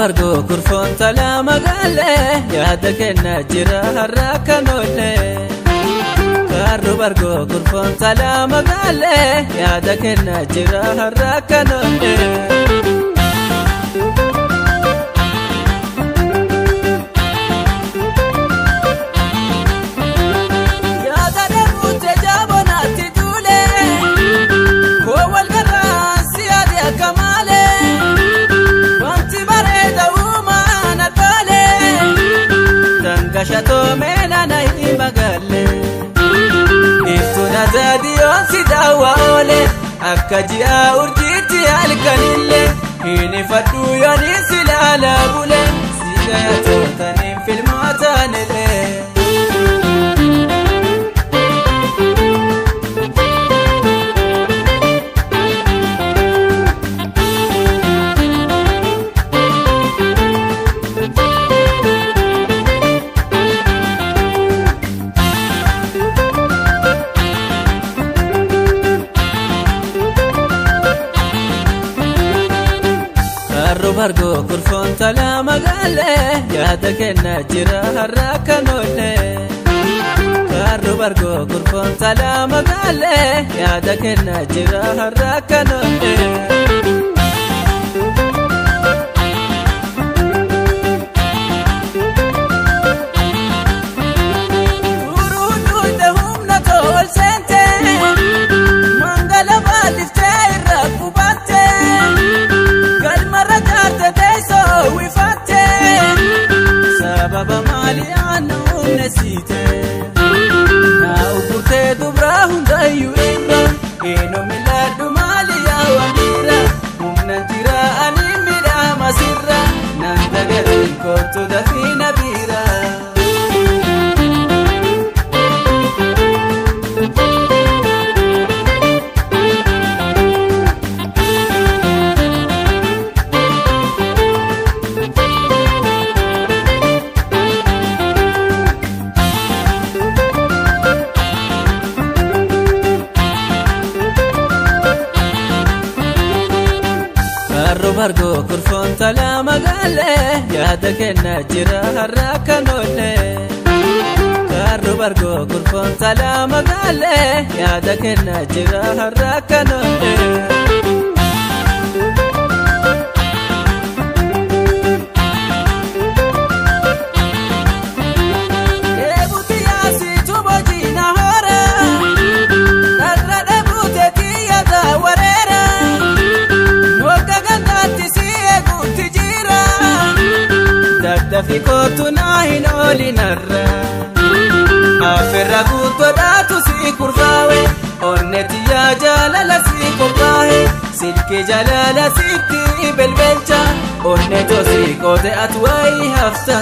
Bargoo kurfoon talaa magaalee yaada kennaa jira har'a kan oolee. Kaarru bargoo kurfoon talaa magaalee yaada kennaa jira har'a kan oolee. Yaada dheebuute jaabonaatti duulee koo wal garaan si yaade akka maalee. Wanti bareeda uumaan addaalee dangashatoo meelana hin magaalee. Iftuun azaadiyoon si daawwa oolee akka ji'a urjiitti halkanillee hin ifadhu yoon si ilaalaa bulee si gayatootaniin filmaataanilee. Kaarru bargoo kurfoon talaa magaalee yaada kennaa jira har'a kan oolee. Kaarru bargoo kurfoon talaa magaalee yaada kennaa jira har'a kan oolee. Turuun humna tol seentee mangala baaliftee irra qubattee. Galmarra jaarte teessoo wifattee sababa maalii aanna humna siite. Naa uggurtee dubraa hundayyuu irra eenyu milaadhu maali yaa wamiira humna jira ani midhaama sirra naan dagatiin kootu dafii na biira. Kaarru bargoo kurfoon talaa magaalee yaada kennaa jira har'a kan oolee. Kaarru bargoo kurfoon talaa magaalee yaada kennaa jira har'a kan oolee. Dheebuutti yaasitu bojiina hora dharra dheebuute xiyyaata wareera. Wagga gandaatti si eeguutti jira. Daddafi kootu naa hin oolinarra. Afeerra guutoodhaatu si kurfaawe. Onnetti yaa jaalala si qophaahe. Silki jaalala sitti belbelcha. Onneto si qoote ati wayii hafta.